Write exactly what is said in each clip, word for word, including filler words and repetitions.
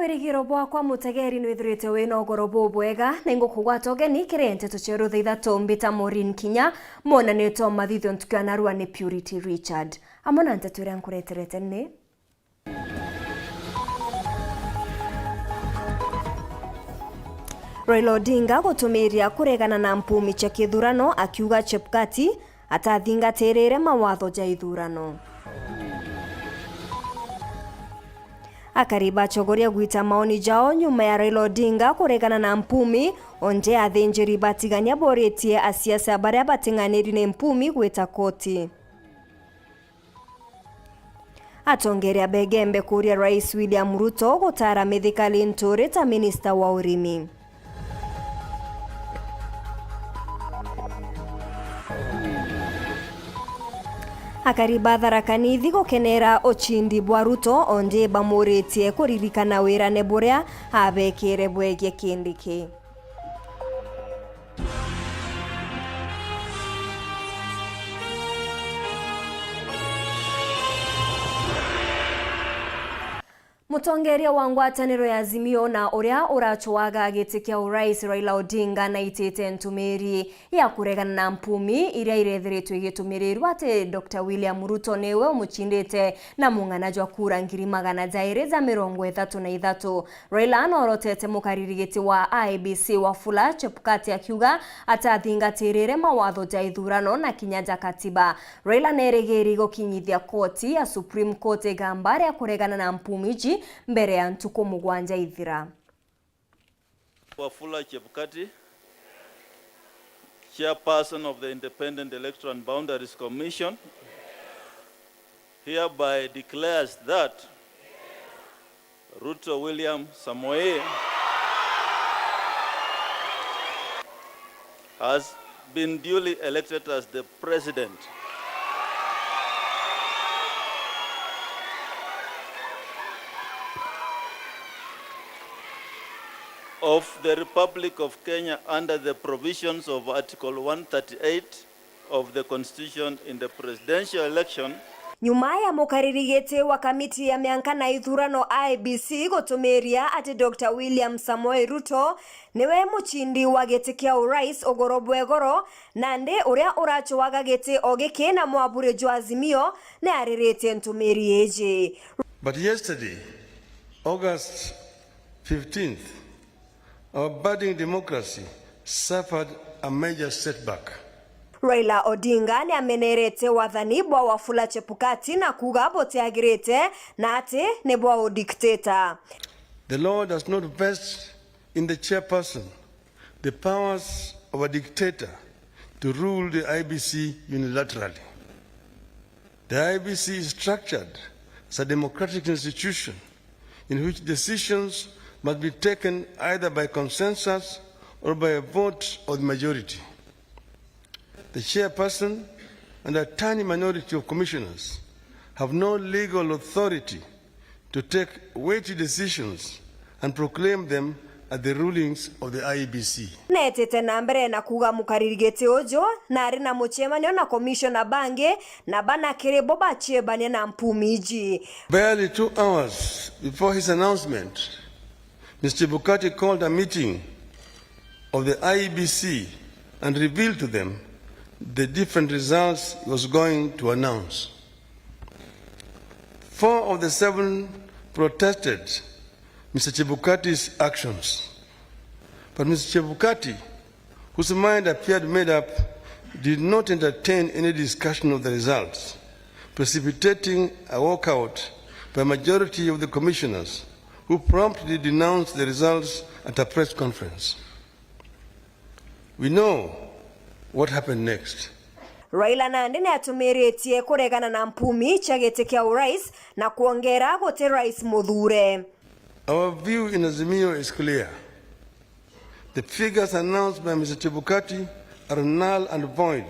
Erigiro bwakwa mutegeri nwithirite wina ugoro bubwega, na ingukugwata ugeni kiri nteto cia rutha ithatu mbita Maureen Kinya, mwonanio twa mathithio ntuku ya narua ni Purity Richard. Amwe na nteto iria nkureterete ni: Raila Odinga gutumiria kuregana na mpumi cia kithurano, akiuga Chebukati atathingatirire mawatho ja ithurano. Akari bachogoria gwita maoni jao nyuma ya Raila Odinga kuregana na mpumi, onde athinjiri batigania boritie asiasa baria bating'aniri ni mpumi gwita koti. Atongeria begembe kuria Rais William Ruto gutara Mithika Linturi ta minista wa urimi. Akari ba Tharaka Nithi gukenera ucindi bwa Ruto, ondi bamuritie kuririkana wirane buria abekire bwegie Kindiki. Mutongeria wa ngwataniro ya Azimio na uria uracwaga giti kia urais Raila Odinga naitite ntumiri ya kuregana na mpumi iria irethiritwe igitumirirwa ati Doctor William Ruto niwe umucindite na mung'ana jwa kura ngiri magana jairi ja mirongo ithatu na ithatu. Raila norotete mukariri giti wa I E B C Wafula Chebukati akiuga atathingatirire mawatho ja ithurano na kinya ja katiba. Raila nerigiri gukinyithia koti ya Supreme Court igamba ria kuregana na mpumi iji mbere ya ntuku mugwanja ithira. Wafula Chebukati, Chairperson of the Independent Electoral and Boundaries Commission, hereby declares that Ruto William Samoei has been duly elected as the President of the Republic of Kenya under the provisions of Article one thirty-eight of the Constitution in the presidential election. Nyuma ya mukariri giti wa kamiti ya mianka na ithurano I E B C gutumiria ati Doctor William Samoei Ruto niwe mucindi wa giti kia urais ugoro bwa igoro, nandi uria uracwaga giti o giki na mwaburi jwa Azimio niariritie ntumiri iji. But yesterday, August fifteenth, our budding democracy suffered a major setback. Raila Odinga niamenerete wathani bwa Wafula Chebukati na kuuga butiagirite na ati ni bwa udictator. The law does not vest in the chairperson the powers of a dictator to rule the I E B C unilaterally. The I E B C is structured as a democratic institution in which decisions must be taken either by consensus or by a vote of the majority. The chairperson and a tiny minority of commissioners have no legal authority to take weighty decisions and proclaim them as the rulings of the I E B C. Netete na mbere na kuuga mukariri giti uju nari na mucemanio na komishona bangi na bana kiri bo baciebania na mpumi iji. Barely two hours before his announcement, Mister Chebukati called a meeting of the I E B C and revealed to them the different results he was going to announce. Four of the seven protested Mister Chebukati's actions. But Mister Chebukati, whose mind appeared made up, did not entertain any discussion of the results, precipitating a walkout by a majority of the commissioners, who promptly denounced the results at a press conference. We know what happened next. Raila nandi niatumiritie kuregana na mpumi cia giti kia urais na kuongera guti rais muthure. Our view in Azimio is clear. The figures announced by Mister Chebukati are null and void.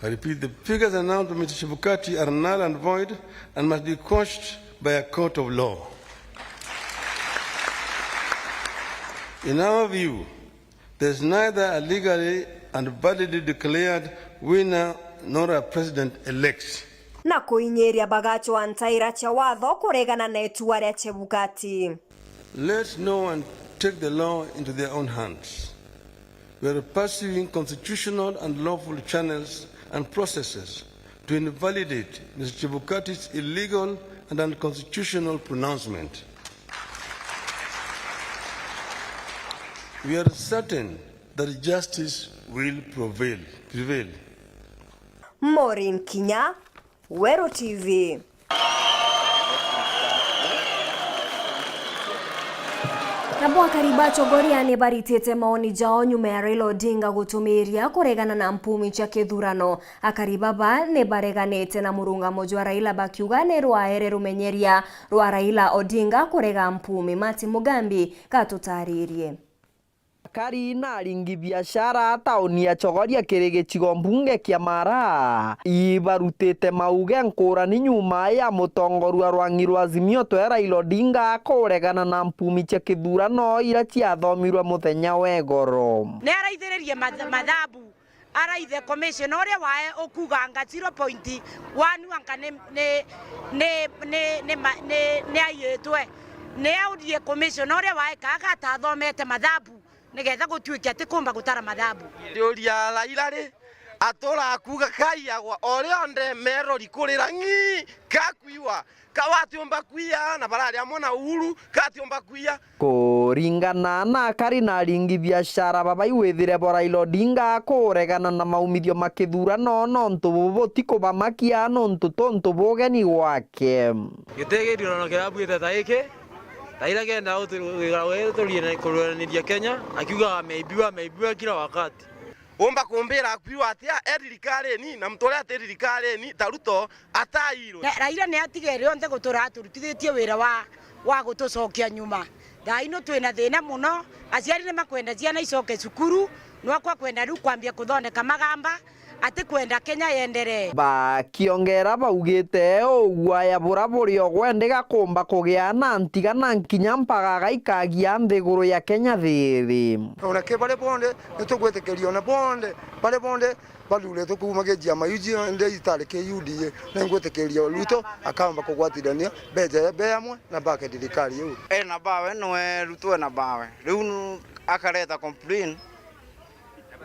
I repeat, the figures announced by Mister Chebukati are null and void and must be quashed by a court of law. In our view, there is neither a legally and validly declared winner nor a president-elect. Na kuinyiria bagachwa ntaira cia watho kuregana na itua ria Chebukati. Let no one take the law into their own hands. We are pursuing constitutional and lawful channels and processes to invalidate Mister Chebukati's illegal and unconstitutional pronouncement. We are certain that justice will prevail, prevail. Maureen Kinya, Weru T V. Nabo akari ba Chogoria ni baritite maoni jao nyuma ya Raila Odinga gutumiria kuregana na mpumi cia kithurano. Akari baba ni bareganite na murungamo jwa Raila, bakiuga ni rwaere rumenyeria rwa Raila Odinga kurega mpumi. Martin Mugambi gatutaririe. Akari na aringi biashara tauni ya Chogoria kiri gicigo mbunge kia Mara ibarutite mauge nkurani nyuma ya mutongorua rwang'i rwa Azimio twe Raila Odinga kuregana na mpumi cia kithurano ira ciathomirwe muthenya wa igoro. Ni araithiririe matha-, mathabu, araithe commissioner uria wae ukuganga zero point one anga ni, ni, ni, ni, ni ma-, ni, ni aiyitwe. Ni aurie commissioner uria wae kaga atathomete mathabu. Nigetha gutuike ati kumba gutara mathabu. Ndiuria Raila ri, atura akuga kaiagwa o rionthe merori kurira ng'ii, kakwiwa, ka watiumba kwiya, na barari amwe na Uhuru, katiumba kwiya. Kuringana na akari na aringi biashara baba iwithire bo Raila Odinga kuregana na maumithio ma kithurano nontu bubu butikubamakia nontu tuntu bugeni gwake. Giti githurano kirabuite ta giki, Raila kenda gutu-, guturire kurwiraniria Kenya, akiugaga ameibiwa, ameibiwa kila wakati. Umba kumbira akwiwa atia e thirikarine, na muntu uria ati thirikarine ta Ruto atairwe? Na Raila ni atigere onthe gutura aturutithitie wira wa, wa gutucokia nyuma. Thaa ino twina thina muno, aciari ni makwenda ciana icoke cukuru, nwakwa kwenda riu kwambia kuthondeka magamba, atikwenda Kenya yenderee. Bakiongera baugite ugwaya bura buri o gwende gakumba kugia na ntiga na nkinya mpagaga ikagia nthiguru ya Kenya thiri. Ona ki bari bonthe ni tugwitikiria ona bonthe bari bonthe bathuritwe kuuma ki ciama iu cionthe itari ki U D A, ni ngwitikiria Ruto akamba kugwatirania mbeca be amwe na bake thirikari iu. Ena bawe nwe Ruto ena bawe. Riu nu-, akareta complain.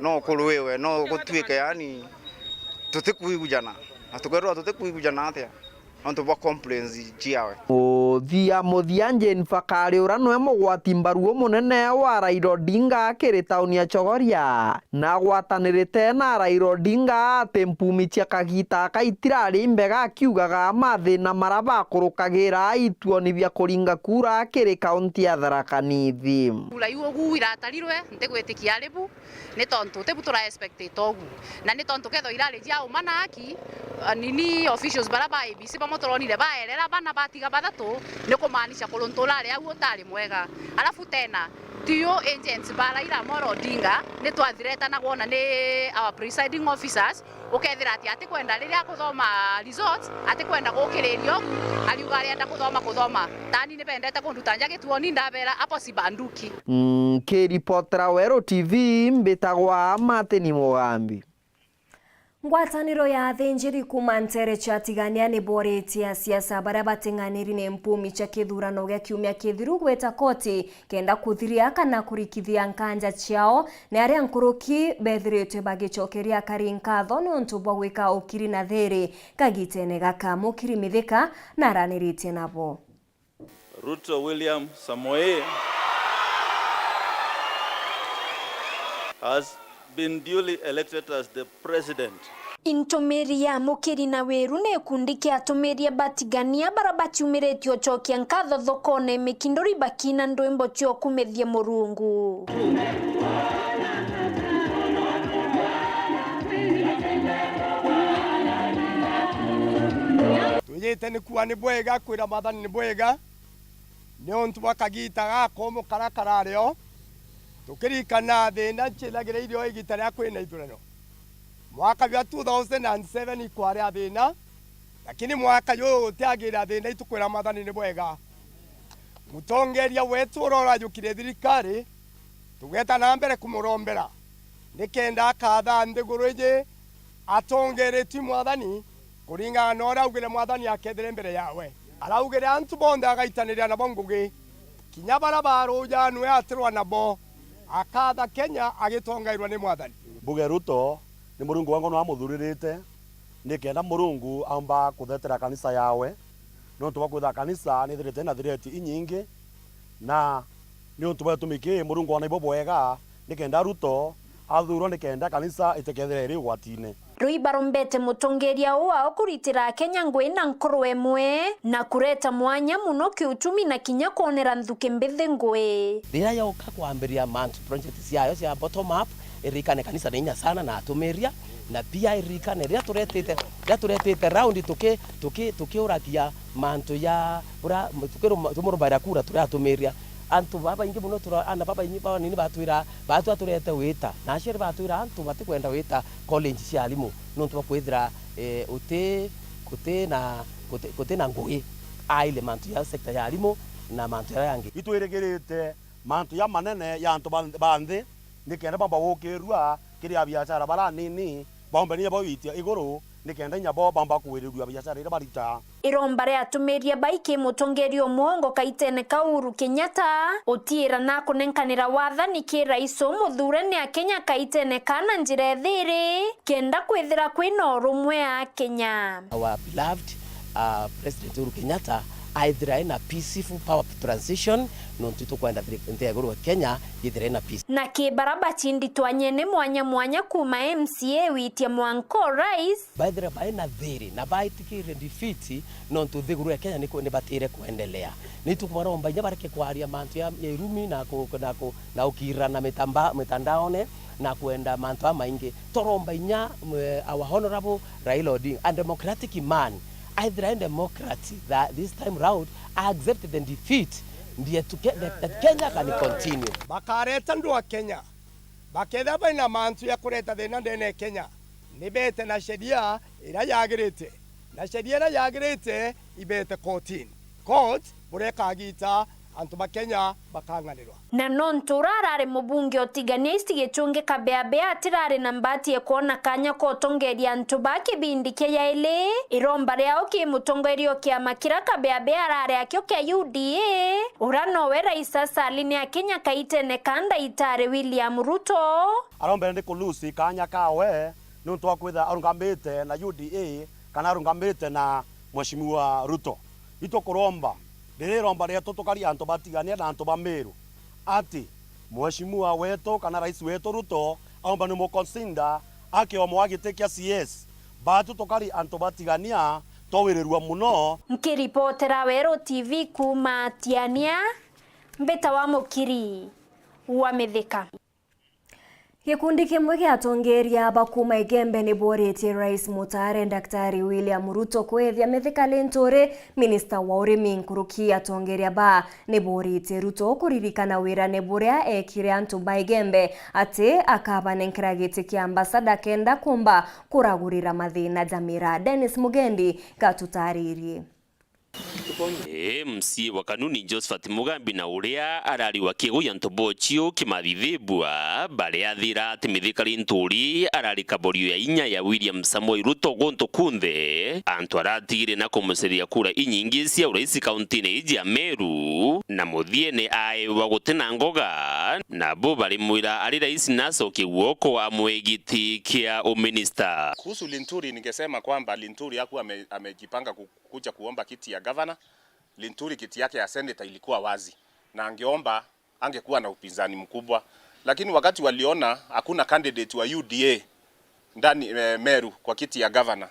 No kurwiwe, no gutuike, yani, tutikwigujana. Na tukerwa tutikwigujana atia? Nontu bwa complaints ciawe. Muthia muthia, Jane Fakari, uria nwe mugwati mbaru umunene wa Raila Odinga kiri tauni ya Chogoria, na agwatanirite na Raila Odinga ati mpumi cia kagita aka itirari imbega, akiugaga mathina maria bakurukagira ituoni bia kuringa kura kiri kaunti ya Tharaka Nithi. Kura iu ugu iratarirwe, ntigwitikia ari bu. Ni tontu tibu tura expectate ugu. Na ni tontu kethirwa irari cia uma na haki, a, nini officials baria ba A B C bamwe turonire baerera bana batiga bathatu, ni kumaanisha kuruntu urari au utari mwega. Alafu tena, ti u agents ba Raila Amolo Odinga, ni twathireta na gwona ni our presiding officers, ukethira ati atikwenda riria akuthoma results, atikwenda gukiriria ugu, ariuga arienda kuthoma kuthoma. Tani ni bendete kunduta nja gituoni, ndabera apo si banduki. Nkiripotera Weru T V, mbitagwa Martin Mugambi. Ngwataniro ya athinjiri kuuma nteere cia Tigania ni boritie asiasa baria bating'aniri ni mpumi cia kithurano gia kiumia kithiru gwita koti kenda kuthiria kana kurikithia nkanja ciao ni aria nkuruki bethiritwe bagicokeria akari nkatho niuntu bwa gwika ukiri na thiri kagitene gaka. Mukiri Mithika naraniritie nabo. Ruto William Samoei has been duly elected as the president. Intumiri ya Mukiri na Wiru ni gikundi kia atumiri a batigania bara baciumiritie ucokia nkatho thokone mikinduri bakina ndwimbo cia ukumithia Murungu. Twijite ni kuuga ni bwega, kwira Mwathani ni bwega, niuntu bwa kagiita gakomu karia karario, tukiririkana thiina nciithagira irio igiita riria kwina ithurano. Mwaka jwa two thousand and seven ikwari a thiina, lakini mwaka juju gutiagira thiina, itukwira Mwathani ni bwega. Mutongeria wetu uria urajukire thirikari, tugeta na mbere kumurombera. nikenda akatha nthiguru iji atongeretue i Mwathani kuringana na uria augire Mwathani akethire mbere yawe. Araugire antu bonthe agaitanirira nabo ngugi, kinya baria baruja nwe atirwa nabo, akatha Kenya agitongairwa ni Mwathani. Mbuge Ruto ni Murungu wa ngono amuthuririte, nikenda Murungu aumba kuthetera kanisa yawe, niuntu bwa kwithira kanisa nithirite na thireti inyingi, na niuntu bwa gitumi kii Murungu oona ibo bwega, nikenda Ruto athuurwa nikenda kanisa itikethire iri ugwatine. Rui barombete mutongeria uu wao kuritira Akenya ngugi na nkoro imwe, na kureta mwanya mono kiuchumi na kinya kwonera nthuki mbithi ngugi. Riria yauka kwambiria mantu project ciayo cia bottom up, iririkane kanisa ni inya sana na atumiria, na pia iririkane riria turetite, riria turetite round tuki-, tuki-, tukiuragia mantu ya bura-, tukiruma-, tumurumaira kura turi atumiria. Antu babaingi mono tura-, ana babaingi banini batwira, batwa turete wita, na aciari batwira antu batikwenda wita college cia arimu, niuntu bwa kwithira, eh, uti, guti na, guti, guti na ngugi aile mantu ya sector ya arimu na mantu jaria jangi. Itwirigirite mantu jamanene ja antu ba, ba nthi, nikenda bamba gukirua kiri abiashara baria anini, baumbe ninya bo gwitia iguru, nikenda inya bo bamba kugwirirua biashara iria barita. Iromba ria atumiria bai ki mutongeria umwe ongo kaitene ka Uhuru Kenyatta, utiira na kunenkanira wathani ki rais umuthure ni Akenya kaitene ka na njira ithiri, kenda kwithira kwina urumwe a Kenya. Our beloved, uh, President Uhuru Kenyatta aithira ena peaceful power transition, nontu tukwenda thiri-, nthi ya iguru ya Kenya yithire ena peace. Na ki bara bacinditwanyene mwanya mwanya kuuma M C A witia mwanka o rais, baithire baina thiri na baitikire defeat, nontu nthiguru ya Kenya ni ku-, ni batire kuendelea. Ni tukumaromba inya bareke kwaria mantu ya, ya irumi na ku-, na ku-, na ukirana mitamba-, mitandaone na kwenda mantu amaingi. Toromba inya, mwe, our honorable Raila Odinga, a democratic man, aithira e democrat, that this time round, I accept the defeat, ndiye tuke-, that, that Kenya can continue. Bakareta ndu a Kenya, bakethira baina mantu ya kureta thina ndene ya Kenya, ni bete na sheria iria yagirite, na sheria iria yagirite ibete kotini. Court buria ikagita antu ba Kenya bakang'anirwa. Na nontu uria arari mubunge o Tigania East Gichungi Kabeabea atirari na mbati ya kwona kanya ka utongeria antu ba kibindi kia yaili, iromba riao ki mutongeria o kiama kiria Kabeabea arari akio kia U D A, uria nowe rais asali ni Akenya kaitene ka Ndaitari William Ruto. Arombere ni ku lose kanya kawe niuntu wa kwithira arungamite na U D A kana arungamite na Mheshimiwa Ruto. Itukuromba, riri iromba rietu tukari antu ba Tigania na antu ba Meru, ati Mheshimiwa wetu kana rais wetu Ruto aumba ni muconsider akiomwa giti kia C S. Batu tukari antu ba Tigania twawirirua mono. Nkiripotera Weru T V kuuma Tiania, mbita wa Mukiri wa Mithika. Gikundi kimwe gia atongeria ba kuuma Igembe ni boritie Rais mutaare Daktari William Ruto kwithia Mithika Linturi minista wa urimi. Nkuruki atongeria ba ni boritie Ruto kuririkana wirane buria eekire antu ba Igembe, ati akabanenkera giti kia ambasada kenda kumba kuragurira mathina ja miraa. Dennis Mugendi gatutaaririe. M C A wa Kanuni Josephat Mugambi na uria arari wa kiego ya Ntobochio Kimathithibua bariathira ati Mithika Linturi arari kaborio ya inya ya William Samoei Ruto guntu kunthe. Antu aratigire na kumuceria kura inyingi cia urais kauntine iji ya Meru, na muthiene aewa guti na ngoga, nabo barimwira ari rais nacokie guoko amwe giti kia uminista. Kuhusu Linturi, ningesema kwamba Linturi hakuwa ame-, amejipanga ku-, kuja kuomba kiti ya gavana. Linturi kiti yake ya senator ilikuwa wazi na angeomba, angekuwa na upinzani mkubwa, lakini wakati waliona hakuna candidate wa U D A ndani, eh, Meru kwa kiti ya gavana,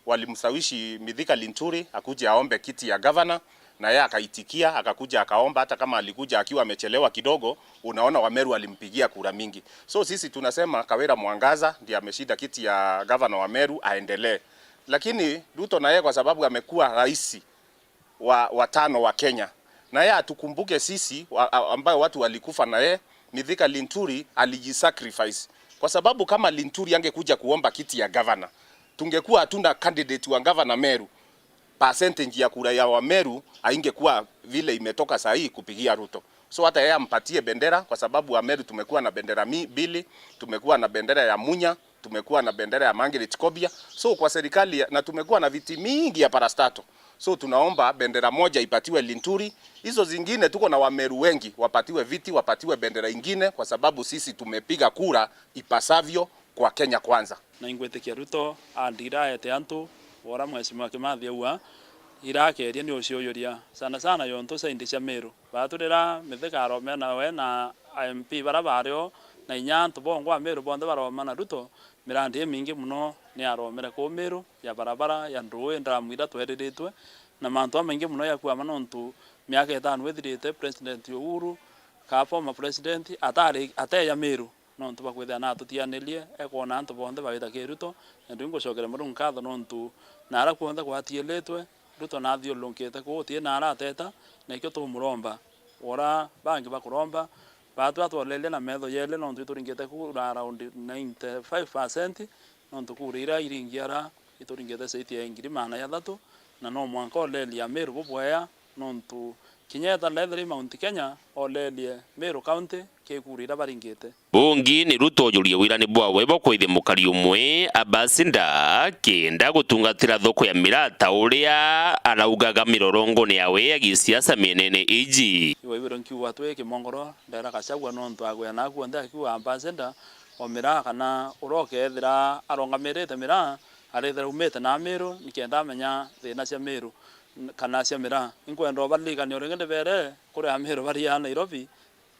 walimshawishi Mithika Linturi akuje aombe kiti ya gavana, na yeye akaitikia, akakuja akaomba, hata kama alikuja akiwa amechelewa kidogo, unaona Wameru walimpigia kura mingi. So sisi tunasema Kawira Mwangaza ndiye ameshinda kiti ya gavana wa Meru, aendelee. Lakini Ruto na yeye kwa sababu amekuwa rais wa, wa tano wa Kenya. Na yeye atukumbuke sisi wa, a-, ambayo watu walikufa na yeye, Mithika Linturi alijisacrifice. Kwa sababu kama Linturi angekuja kuomba kiti ya gavana, tungekuwa hatuna candidate wa gavana Meru. Percentage ya kura ya Wameru haingekuwa vile imetoka saa hii kupigia Ruto. So hata yeye ampatie bendera, kwa sababu Ameru tumekuwa na bendera mi-, mbili, tumekuwa na bendera ya Munya, tumekuwa na bendera ya Margaret Kobia. So kwa serikali ya, na tumekuwa na viti mingi ya parastatal. So tunaomba bendera moja ipatiwe Linturi. Hizo zingine, tuko na Wameru wengi, wapatiwe viti, wapatiwe bendera ingine, kwa sababu sisi tumepiga kura ipasavyo kwa Kenya Kwanza. Na ingwitikia Ruto andira aete antu, ora Mheshimiwa Kimathi aua, ira akeria ni uciuyuria, sana sana yontu saindi cia Meru. Baturira mithika aromea nawe na M P bara bario, na inya antu bongwa a Meru bonthe baroma na Ruto, mirandi imingi mono ni aromere kuu Meru, ya barabara, ya ndui, ndamu ira tweriritwe, na mantu amaingi mono yakwama nontu miaka itano ithirite, President Uhuru, ka former president, atari, ateja Meru. Nontu bwa kwithira natutianirie, ekwona antu bonthe bagita kiri Ruto, na ndi ngucokera Murungu nkatho nontu naara kwonthe gwatiiritwe, Ruto nathiururukite kuu uti na arateta, na ikio tumuromba. Ura bangi bakuromba, batwi atwolerie na metho yeli, nontu ituringite kura around ninety five percent, nontu kura ira iringi ara ituringite saiti ya ngiri magana jathatu, na no mwanka olerie Ameru bubwea, nontu kinya ethira ethira i Mount Kenya, olerie Meru County kikura ira baringite. Bungi ni Ruto ujurie wirani bwawe bwa kwithia mukari umwe ambassador kenda gutungatira thoko ya miraa ta uria araugaga mirorongone yawe ya gisiasa mienene iji. Iwe ibiro nkiuga twi kimongoro, ndera Gachagua nontu agwea na akuonthe akiuga ambassador o miraa kana uria ukethira arongamirite miraa arethira aumite na Meru nikenda amenya thina cia Meru n-, kana cia miraa. Inkwenda ubaririkania o ringi ndibere kuri Ameru baria Nairobi,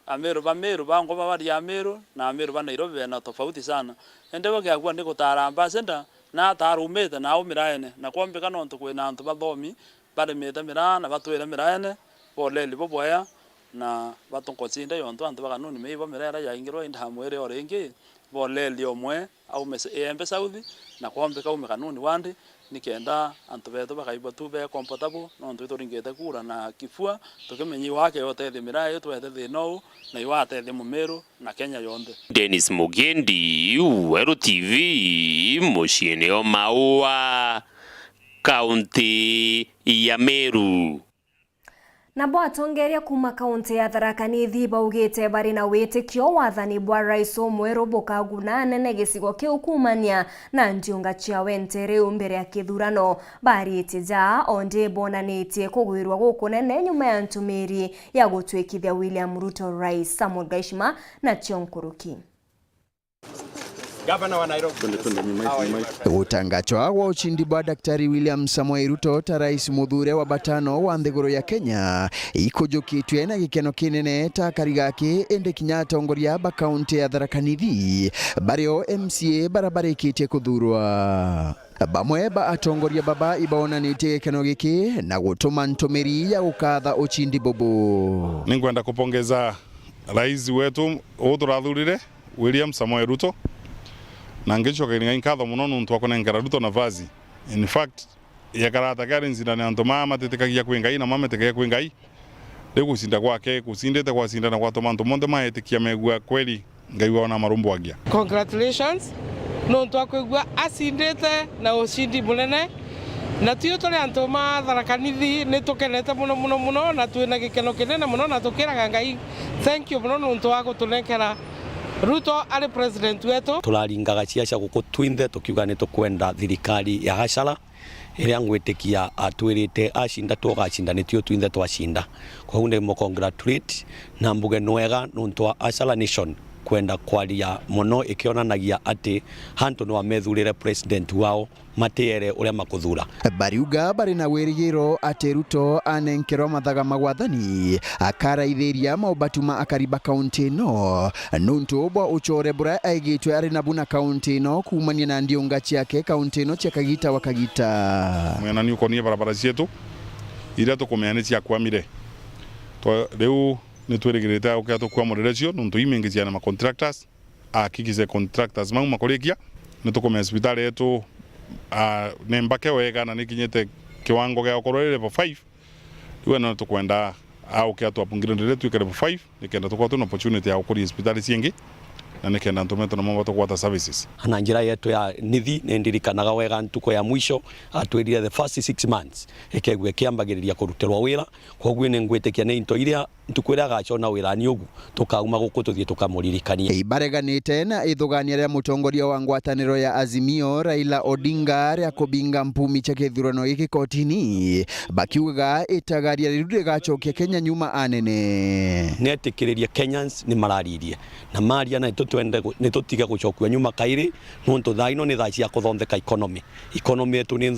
Ameru ba Meru bangwa babaria Ameru na Ameru ba Nairobi bena tofauti sana. Indi bo kiakua ni gutara ambassador na atara aumite na au miraene, na kwombika nontu kwina antu bathomi barimite miraa na batwire miraene, boleli bubwea na batukucinde yontu antu ba Kanuni meibo miraa ira yaingirwe indamu iri o ringi, boleli omwe aume s-, Iembe South, na kwombika aume Kanuni ward, nikenda antu betu bakaigua tu be comfortable, nontu ituringite kura na kifua, tukimenya iwake yotethia miraa ii twete thina uu, na iwatethia Mumeru na Kenya yonthe. Dennis Mugendi, Weru T V, muciine o Maua, kaunti ya Meru. Nabo atongeria kuuma kaunti ya Tharaka Nithi baugite bari na witikio wathani bwa rais umweru bukaguna anene gicigo kiu kuumania na ndiunga ciawe nte riu mbere ya kithurano. Baritie ja, o ndi bonanitie kugwirwa gukunene nyuma ya ntumiri ya gutwikithia William Ruto rais. Samuel Gaishima nacio nkuruki. Gavana wa Nairobi. Twende, twende, nyuma yetu, nyuma yetu. Gutangachwa gwa ushindi bwa Daktari William Samoei Ruto ta rais muthure wa batano wa nthiguru ya Kenya ikujukitwe na gikeno kinene ta akari gaki, indi kinya atongoria ba kaunti ya Tharaka Nithi, bario M C A bara barikitie kuthurwa. Bamwe ba atongoria baba ibaonanitie gikeno giki na gutuma ntumiri ya gukatha ushindi bubu. Ninkwenda kupongeza rais wetu uu turathurire, William Samoei Ruto, na ngicokeria Ngai nkatho mono nontu wa kunenkera Ruto nafasi. In fact, yekara ta kari ncindane antu maa matitikagia kwi Ngai na mametikagia kwi Ngai. Riu gucinda gwake, gucindite gwacindana gwatuma antu monthe maetikia megua kweli Ngai wao na marumbwagia. Congratulations nontu wa kwigua acindite na ucindi munene. Na tui turi antu ma Tharaka Nithi, ni tukenete muno, muno, muno, na twina gikeno kinene muno, na tukiraga Ngai thank you muno nontu wa gutunenkera Ruto ari president wetu. Turaringaga ciaca guku twinthe tukiuga ni tukwenda thirikari ya Gachagua, iria ngwitikia atwirite acinda, tugacinda, ni tio twinthe twacinda. Koguo ni mu congratulate na mbuge nwega nontu wa Gachagua Nation kwenda kwaria mono, ikionanagia ati antu no amethurire president wao, matiere uria makuthura. Bariuga bari na wirigiro ati Ruto anenkerwa mathaga ma gwathani, akaraithiria maubatu ma akari ba kaunti ino, nuntu bwa ucore buria aigitwe ari nabu na kaunti ino kuumania na ndiunga ciake kaunti ino cia kagita wa kagita. Mwenani ukonie barabara cietu iria tukumenya ni ciakwamire. Twa-, riu ni twirigirite ukia tukwamurire cio, nuntu imingi ciana ma contractors, ahakikishe contractors mau makurikia, ni tukumenya cibitari yetu, ah, ni mbake wega na ni kinyite kiwango gia gukorwo iri level five. Riu eno tukwenda auke atu upgrade ri twike level five, nikenda tukorwo twina opportunity ya gukuria cibitari ciingi, na nikenda antu metu namo batugwata services. Na njira yetu ya nithi, ni ndirikanaga wega ntuku ya mwisho atwirire the first six months ikegua ikiambagiriria kurutirwa wira, koguo ni ngwitikia ni into iria ntuku iria agacona wirani ugu, tukauma guku tuthii tukamuririkania. Ibareganite na ithugania ria mutongoria wa ngwataniro ya Azimio, Raila Odinga, ria kubinga mpumi cia kithurano giki kotini, bakiugaga itagaria riu rigacokia Kenya nyuma anene. Netikiririe Kenyans ni mararirie na maria na itutwende gu- ni tutige gucokua nyuma kairi, nontu thaa ino ni thaa cia kuthondeka economy. Economy yetu ni